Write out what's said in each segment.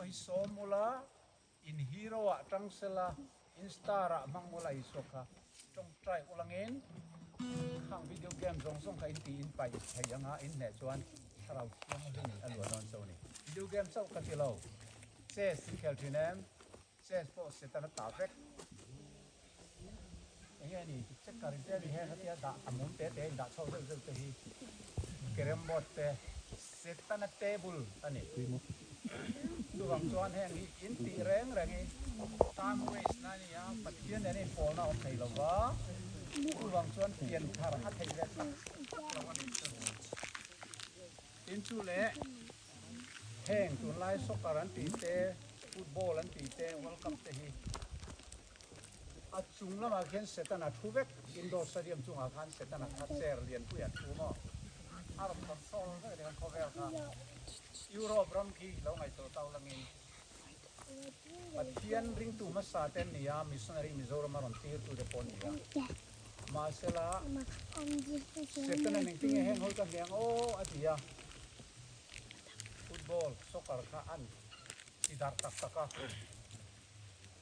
Isua hi sawm ula, in hero ah tang sela, in star ah hmang ula Isua kha tawngtai ulangin khang video game zawng zawng kha in ti in paih thei anga in hneh chuan Thlarau Thianghlim in a luah dawn cho a ni. Video game chauh ka ti lo, chess in khel thin em? Chess pawh Setana ta vek. Enge ni checker in te a ni he khatia dah a mum te te in dah chho zeuh zeuh te hi carrom board te Setana table a ni. Chuvang chuan heng hi in tih reng reng hi time waste na a ni a, Pathian nen a inpawlna a awm thei lo va, chuvang chuan pian thar a theih ve tak tak lo a ni chu. Tin chu leh heng tunlai soccer an tih te, football an tih te, world cup te hi a chung lamah khian Setana thu vek, indoor stadium chungah khan Setana kha chair lianpui a thu maw? A rawn control vek a ni khan khawvel kha Europe ram khi lo ngaihtuah tau langin Pathian ringtu hmasa te an ni a, missionary Mizoram a rawn tirtu te pawh an ni a. Mahsela Setana engtin nge heng ho ka hniang aw a ti a, football, soccer kha an ti darh tak tak a.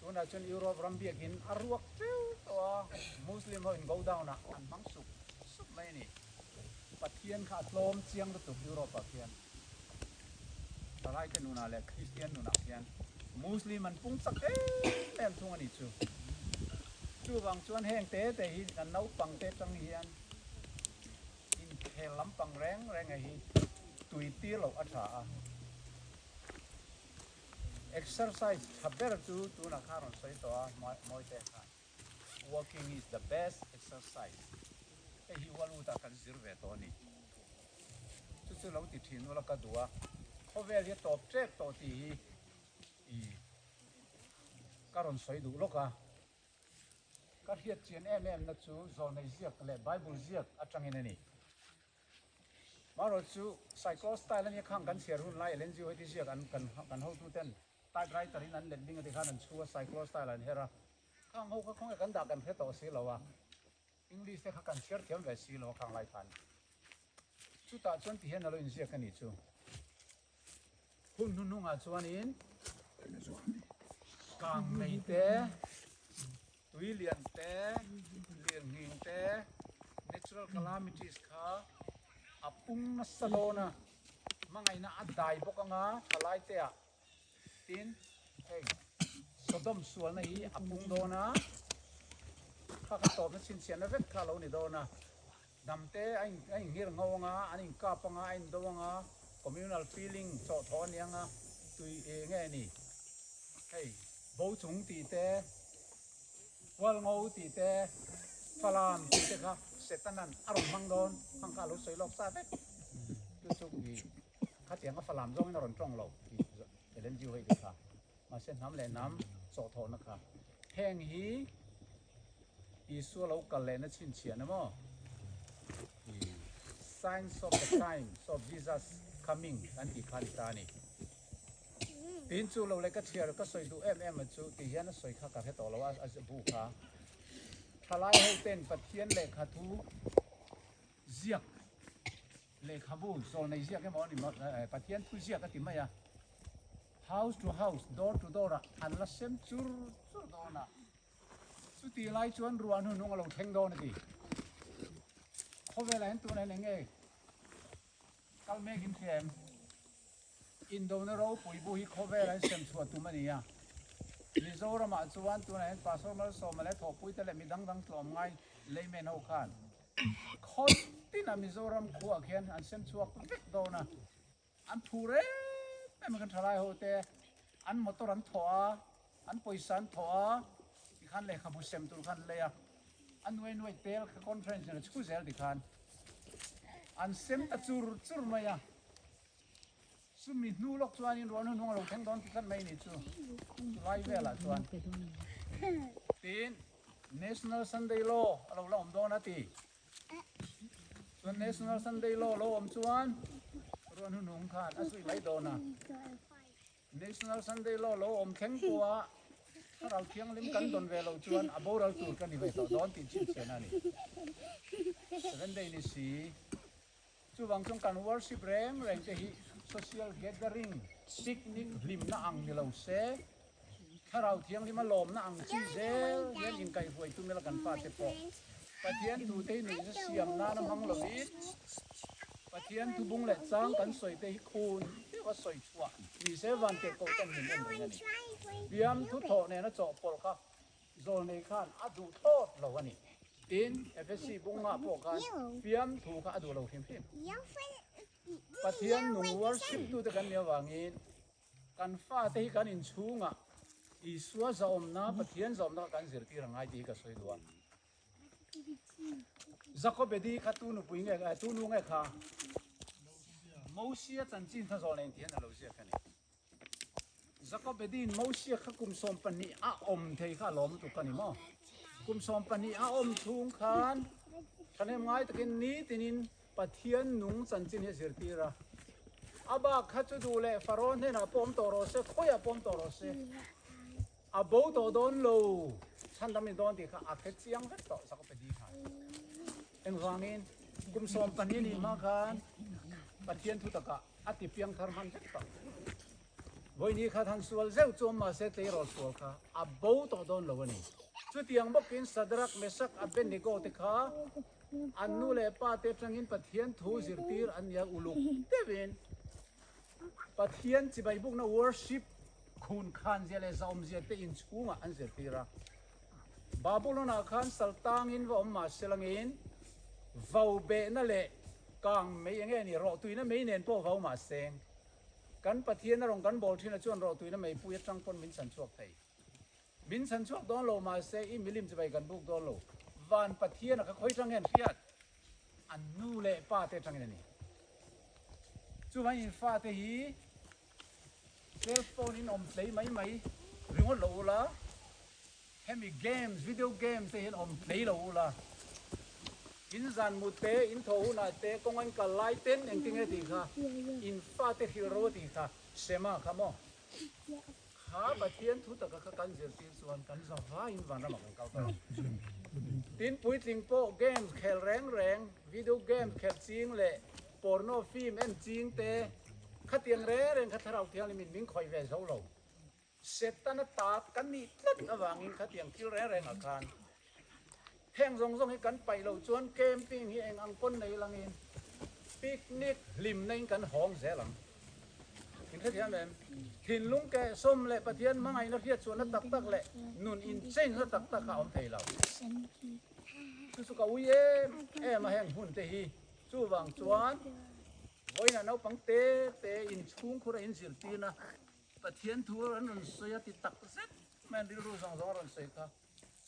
Tunah chuan Europe ram biakin a ruak teuh tawh a, Muslim ho in go down ah an hmang sup sup mai a ni. Pathian kha a tlawm chiang lutuk Europe ah khian. Thalaite nunah leh Kristian nunah khian Muslim an pung chak em em thung a ni chu. Chuvang chuan heng te te hi kan naupang te atang hian inkhel lampang reng reng hi tui tir loh a tha a. Exercise tha ber chu tunah khan rawn sawi tawh a, Mawite khan Walking is the best exercise hei hi Ualutah kan zir ve tawh a ni. Chu chu lo ti thin ula ka duh a, khawvel hi a tawp tep tawh tih hi i ka rawn sawi duh lawk a. Ka hriat chian em em na chu Zawlnei ziak leh Bible ziak atangin a ni. Marawh chu Cyclo style ania khang kan chhiar hun lai LNG heti ziak an kan kan hotu ten typewriter in an let ling a ti khan an chhu a cyclo style an her a khang ho kha khawnge kan dah kan hre tawh si lo a English te kha kan chhiar thiam ve si lo a khang lai khan chutah chuan ti hian a lo inziak a nih chu hun hnuhnungah chuanin kang nei te Tui lian te, lirnghing te, natural calamities kha a pung nasa dawn a, hmangaihna a dai bawk anga thalai te ah tin hei Sodom sualna hi a pung dawn a, kha kha tawpna chhinchhiahna vek kha a lo ni dawn a, hnam te a inghir ngho anga, an inkap anga, a indo anga, communal feeling chawhthawh a ni anga, tui eng nge ni hei. Bo chung tih te, Hualngo tih te, Falam tih te kha Setanan a rawn hmang dawn, hmang kha a lo sawi lawk sa vek. Chu chu i khatiang a Falam zawngin a rawn tawng lo tih Ellen G. White kha. Mahse hnam leh hnam chawhthawhna kha heng hi Isua lo kal lehna chhinchhiahna maw? I Signs of the Times of Jesus Coming an tih kha a ni ta a ni. Tin chu lo leh ka chhiar ka sawi duh em em a chu ti hian a sawi kha ka hre tawh lo a, a bu kha. Thalai ho ten Pathian lehkhathu ziak lehkhabu zawlnei ziak emaw a ni Pathian thu ziak a ti mai a, house to house, door to door ah an la sem chur chur dawn a, chuti lai chuan ruah hnuhnung a lo thleng dawn a ti. Khawvelah hian tunah hian eng nge kal mek in hria em? Indona ropui bu hi khawvel an sem chhuah tum a ni a. Mizoramah chuan tunah hian Pastor Malsawma leh thawhpuite leh mi dang dang tlawm ngai layman ho khan khaw tinah Mizoram khuaah khian an sem chhuak vek dawn a. An phur em em a kan thalai ho te an motor an thawh a, an pawisa an thawh a, tikhan lehkhabu sem tur khan an lei a. A nuai nuai tel kha conference in a chhu zel tikhan an sem ta chur chur mai a. Chumi hnu lawk chuanin ruah hnuhnung a lo thleng dawn ti tlat mai ni chu chulai velah chuan tiin National Sunday Law a lo la awm dawn a ti. Chuan National Sunday Law lo awm chuan ruah hnuhnung khan a zui mai dawn a. National Sunday Law lo awm thleng pawha Thlarau Thianghlim kan dawn ve loh chuan a boral tur ka ni ve tawh dawn tih chhinchhiahna a ni. Seven Day ni si. Chuvang chuan kan worship reng reng te hi Social gathering, picnic hlimna ang ni lo se, Thlarau Thianghlima lawmna ang chi zel hian inkaihhruai tum ila kan fate pawh Pathian thute hi nuihza siam nana hmang lovin Pathian thu bung leh chang kan sawi te hi khun deuha sawi chhuah ni se van tirh koh ten min en reng a ni. Biam thu thawh nena chawhpawlh kha Zawlnei khan a duh thlawt lo a ni. Tin, Efesi bungah pawh khan fiamthu kha a duh lo hrim hrim. Pathian nung worship tute kan nih avangin kan fate hi kan inchhungah Isua zahawmna, Pathian zahawmna kha kan zirtir a ngai tih hi ka sawi duh a. Jakobedi kha tu nupui nge, tu nu nge kha? Mosia chanchin kha zawlnei intih hian a lo ziak a ni. Jakobedi'n Mosia kha kum 12 a awm thei kha a lawm tuk a ni maw? Kum 12 a awm chhung khan thahnem ngai takin nitinin Pathian nung chanchin hi a zirtir a. A bak kha chu duh leh Pharaoh hnenah pawh awm tawh rawh se, khawiah pawh awm tawh rawh se, a bo tawh dawn lo, chhandam ni dawn tih kha a hre chiang vek tawh Jakobedi khan. Engvangin kum 12 nih hma khan Pathian thutakah A ti piang thar hman vek tawh. Vawini khat han sual zeuh chu awm mahse tleirawl sual kha a bo tawh dawn lo a ni. Chutiang bawkin Sadrak, Mesak, Abednego te kha an nu leh pa te atangin Pathian thu zirtir an nia uluk deuhin Pathian chibai bukna worship khun khan zia leh zahawm zia te inchhungah an zirtir a. Babylon-ah khan sal tangin va awm mahse langin vau behna leh kang mei enge ni rawhtuina mei nen pawh vau mahse kan Pathian a rawn kan bawl thin a chuan rawhtuina meipui atang pawn min chhan chhuak thei. Min chhan chhuak dawn lo mahse i milim chibai kan buk dawn lo. Van Pathian a kha khawi tang hian hriat an nu leh pa te atangin a ni. Chuvangin in fate hi Cell phone in awm tlei mai mai ringawt lo ula, hemi games, video games te hian awm tlei lo ula, in zan mut te, in thaw hunah te, kawng an kal lai ten engtin nge tih kha, in fate hrilh ro a tih kha, Sema kha maw? Kha Pathian thu taka kha kan zirtir chuan kan za vaiin vanramah kan kal ta lo. Tin, puitling pawh games khel reng reng, video games khelh ching leh porno film en ching te, Khatiang reng reng kha Thlarau Thianghlim in min khawih ve zo lo. Setana ta kan nih tlat avangin khatiang thil reng rengah khan heng zawng zawng hi kan paih loh chuan camping hi eng ang pawn nei langin picnic hlimna in kan hawng zel ang. In hrethiam em? Thinlung keh sawm leh Pathian hmangaihna hriatchhuahna tak tak leh nun in change na tak tak kha a awm thei lo. Chu chu ka ui em em a heng hun te hi. Chuvang chuan Vawiinah naupang te te inchhungkhur a inzirtir a, Pathian thu an rawn sawi a ti tak zet mai an rilru zawng zawng a rawn sawi kha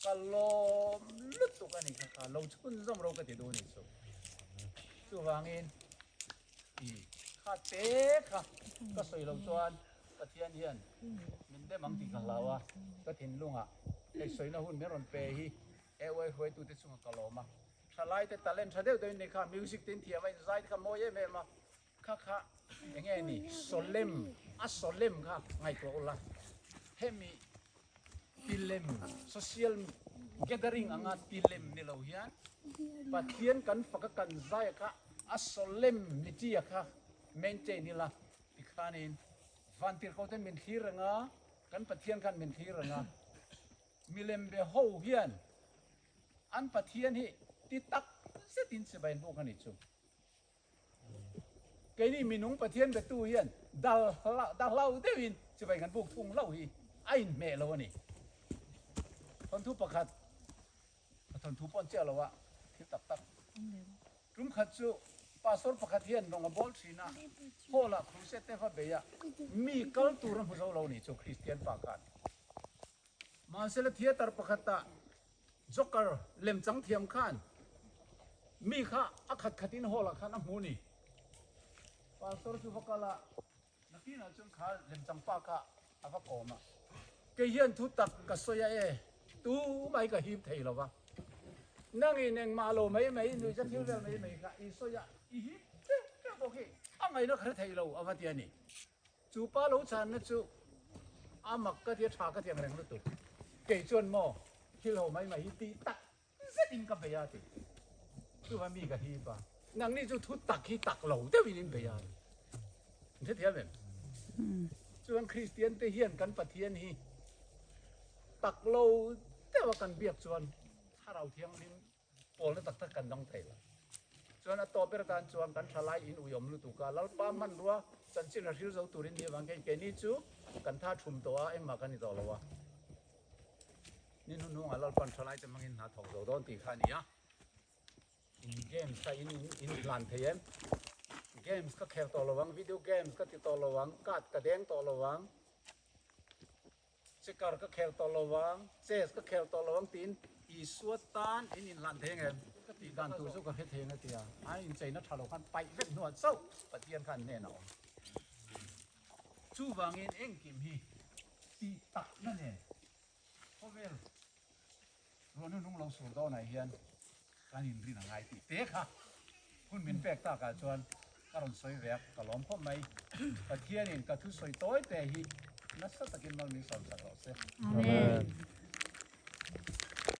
ka lawm lutuk a ni kha kha lo chhunzawm ro ka ti duh a ni chu. Chuvangin i kha te kha ka sawi loh chuan Pathian hian min dem ang tih ka hlau a, ka thinlungah hei sawina hun min rawn pe hi AY hruaitute chungah ka lawm a. Thalai te talent tha deuh deuhin nei kha music te in thiam a in zai te kha mawi em em a kha kha enge ni solemn a solemn kha ngaihtuah ula hemi tilem social gathering anga tilem ni lo hian Pathian kan fak a kan zai a kha a solemnity a kha maintain ila tikhanin vantirhkoh ten min thlir reng a kan Pathian khan min thlir reng a milem be ho hian An Pathian hi ti tak zetin chibai buk a ni chu. Keini minung Pathian betu hian dal hlau deuhin chibai kan buk thung hlauh hi a inhmeh lo a ni. Thawnthu pakhat, a thawnthu pawh an chiah lo a, thil tak tak. Tum khat chu pastor pakhat hian lawng a bawl thin a, hall ah crusade te va bei a, mi kal tur a hmu zo lo a ni chu Kristian pa khan. Mahsela theatre pakhatah Joker lemchang thiam khan mi kha a khat khatin hall ah khan a hmu ni. Pastor chu va kal a, nakinah chuan kha lemchang pa kha a va kawm a, Kei hian thu tak ka sawi a e, tumah hi ka hip thei lo va, nangin engmah lo mai mai, nuihza thil vel mai mai kha i sawi a, i hip teuh teuh bawk hi a ngaihna ka hre thei lo a va ti a ni. Chu pa lo chhanna chu a mak ka tia tha ka ti ang reng lutuk. Kei chuan maw thil ho mai mai hi tih tak zetin ka bei a ti. Chuva mi ka hip a, nangni chu thu tak hi tak lo deuhin in bei a. In hrethiam em? Chuan Kristian te hian kan Pathian hi tak lo deuha kan biak chuan Thlarau Thianghlim pawlna tak tak kan dang thei lo. Chuan a tawp ber atan chuan kan thalai in uiawm lutuk a, Lalpa hmanrua chanchin a hril zo turin ni avang hian keini chu kan tha thum tawh a, engmah kan ni tawh lo a. Ni hnuhnungah Lalpa'n thalai te hmangin hna thawk zo dawn tih kha a ni a. In games kha in in hlan thei em? Games ka khel tawh lo ang, video games ka ti tawh lo ang, card ka deng tawh lo ang. Checker ka khel tawh lo ang, chess ka khel tawh lo ang tiin Isua tan in inhlan thei ang em? Ka tih dan tur chu ka hre thei ang a ti a, a incheina tha lo khan paih vek hnuah chauh Pathian khan hnen a awm. Chuvangin engkim hi tih takna nen khawvel Ruahnu nung lo sur dawnah hian kan inrin a ngai tih te kha hun min pek takah chuan ka rawn sawi ve a, ka lawm khawp mai. Pathianin ka thusawi tawi te hi nasa takin mal min sawmsak rawh se. Amen.